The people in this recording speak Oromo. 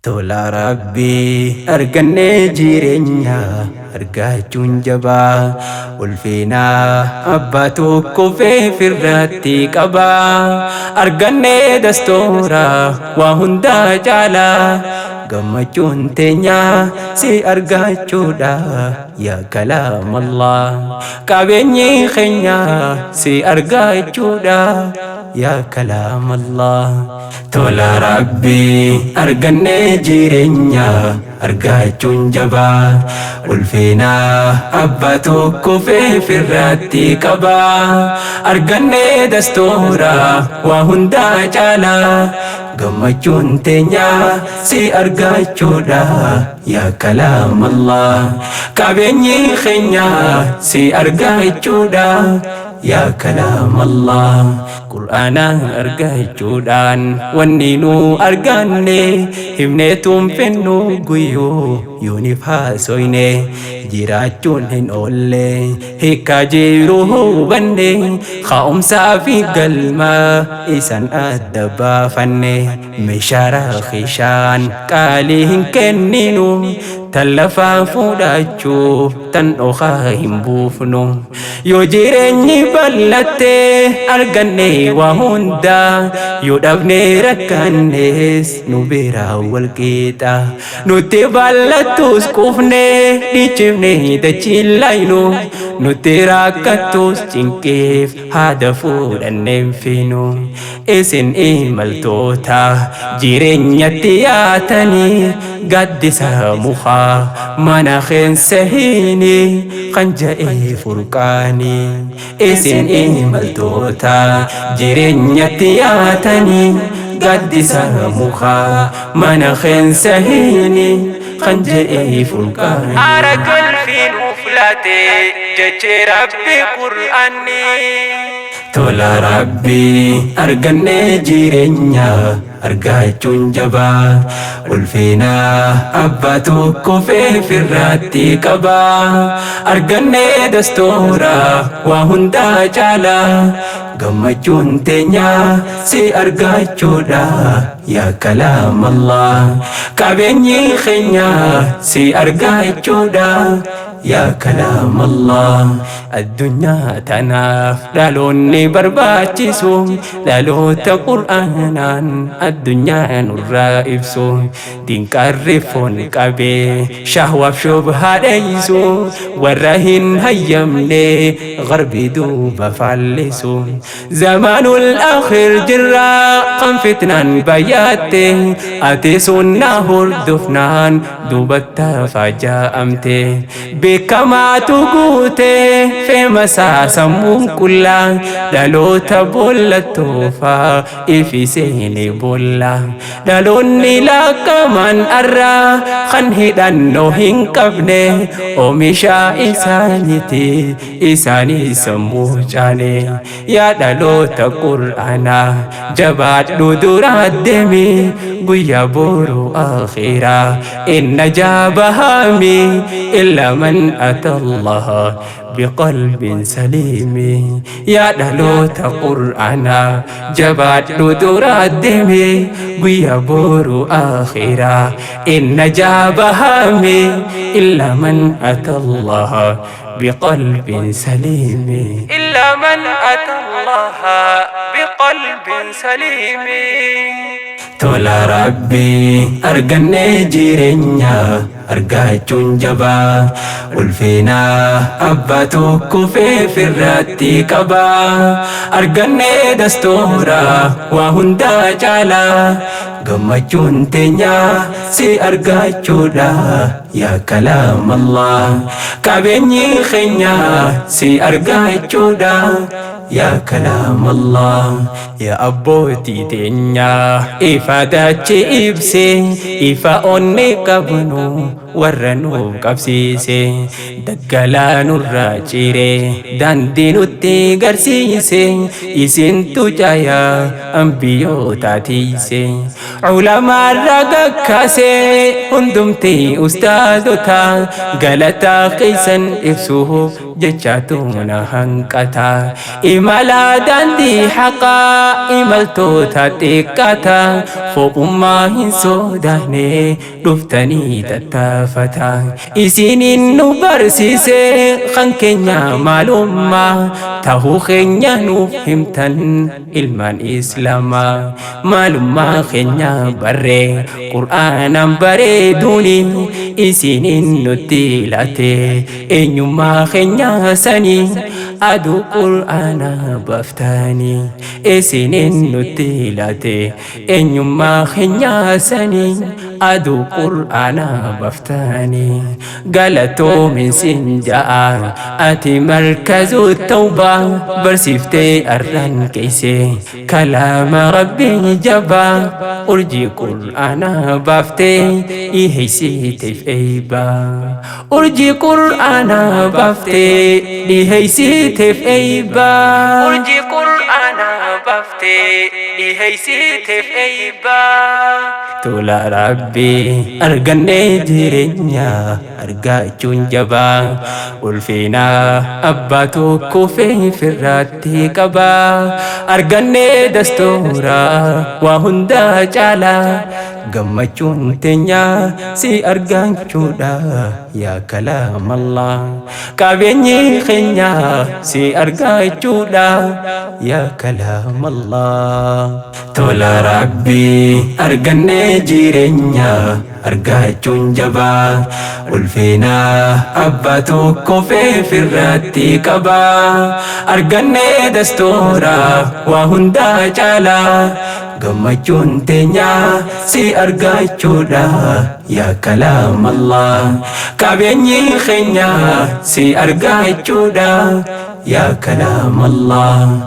Tola Rabbii argannee jireenya argachuun jabaa, ulfinaa abbaa tokko feefirratti qabaa. Argannee dastoora waa hundaa caalaa, gammachuun teenya si argachuudha yaa kalaam Allah. Qabeenyi keenya si argachuudha yaa kalaam Allah. Tola Rabbii argannee jireenya argachuun jabaa, ulfinaa abbaa tokko feefirratti qabaa. Argannee dastoora waa hundaa caalaa, gammachuun teenya si argachuudha yaa kalaam Allah. Qabeenyi keenya si argachuudha yaa kalaam Allah. Qur'aana argachuudhaan wanni nu arganne himneetuun fennu, guyyuu yooniif haasoyne jiraachuun hin oolle. Hiikkaa jiru hubanne, ka'umsaa fi galma isan adda baafanne. Meeshaa raakishaan qaalii hin kenninu, tan lafaa fudhachuuf tan dhokaa hin buufnu. Yoo jireenyi bal'atte arganne waa hunda, yoo dhabne rakkannes nu biraa wal qixa. Nutti bal'attus quufne dhichifne dachiin laynu, nutti rakkattus cinqiif haada fuudhanneen finu. Isin imaltoota jireenyatti yaatanii, gaddisa mukaa mana keessa hini kan ja'e furqaanii. Isin imaltoota jireenyatti yaatanii, gaddisa mukaa mana keessa hini kan ja'e furqaanii. Aara galfii nuuf laate jechee Rabbi Qur'aanni. Tola Rabbii argannee jireenya argachuun jabaa, ulfinaa abbaa tokko feefirratti qabaa. Argannee dastoora waa hundaa caalaa, gammachuun teenya si argachuudha yaa kalaam Allah. Qabeenyi keenya si argachuudha yaa kalaam Allah. Addunyaa tanaaf dhaloonni barbaachisu dhaloota qur'aanaan addunyaa nurraa ibsu. Dinqarri foon qabee shahwaaf shubhaa dheeysu, warra hin hayyamne garbi duuba faallisu. Zamaanul akhir jirra kan fitnaan bayyaatte, ati sunnaa hordofnaan duubatta fajaa'amte. Beekamaatu guute feemasaa sammuun qullaa, dhaloota bollattoofa ifi seene bolla. Dhaloonni laaqamaan arraa kan hidhannoo hin qabne, oomisha isaaniiti isaanii sammuu caane. Yaa dhaloota qur'aanaa jabaadhu duraa deemi, guyyaa boru akhiraa inna jaabahaami illa man ata Allah biqalbin saliimi. Yaa dhaloota qur'aanaa jabaadhu duraa deemi, guyyaa boru akhiraa inna jaabahaami illa man ata Allah biqalbin saliimi. إلا من أتى الله بقلب سليم. Tola Rabbii argannee jireenya argachuun jabaa, ulfinaa abbaa tokko feefirratti qabaa. Argannee dastoora waa hundaa caalaa, gammachuun teenya si argachuudha yaa kalaam Allah. Qabeenyi keenya si argachuudha yaa kalaam Allah. Yaa abbootii teenya ifa dachi ibse, ifa onnee qabnu Warra nuuf qabsiise, daggalaa nurraa ciire, daandii nutti garsiise. Isintu caayaa ambiyyoota tiise, culamaarraa gakkaase hundumti ustaadota. Galataa keessan ibsuuf jechaatu na hanqata. Imala daandii haqaa imaltoota xiqqaata, kophummaa hin sodaanne dhuftanii tattaafata. Isiniin nu barsiise kan keenya maalummaa tahuu keenya nuuf himtan. Ilmaan Islaamaa maalummaa keenya barree Qur'aanaan bareeduuni isiniin nutti laate. Eenyummaa keenya sanii aduu Qur'aanaa baaftanii, isiniin nutti laate. Eenyummaa keenya sanii aduu Qur'aanaa baaftanii, galatoomin sin ja'a. Ati Markazuu Tawbaa barsiiftee arraan keeyse kalaama Rabbii jabaa, urjii Qur'aanaa baaftee dhiheessiteef eeybaa. Urjii Qur'aanaa baaftee dhiheessiteef eeybaa. Urjii Qur'aanaa baaftee dhiheessiteef eeybaa. Tola Rabbii argannee jireenya argachuun jabaa, ulfina abbaa tokko firraatti qabaa. Argannee dastuura waa hundaa caalaa, gammachuun teenya si argachuudha yaa kalaamallah. Qabeenyi keenya si argachuudha yaa kalaamallah. Tola Rabbii argannee jireenya argachuun jabaa, ulfina abbaa tokko firraatti qabaa. Argannee dastuura waa hundaa caalaa, gammachuun teenya si argachuudha yaa kalaamallah. Qabeenyi keenya si argachuudha yaa kalaamallah.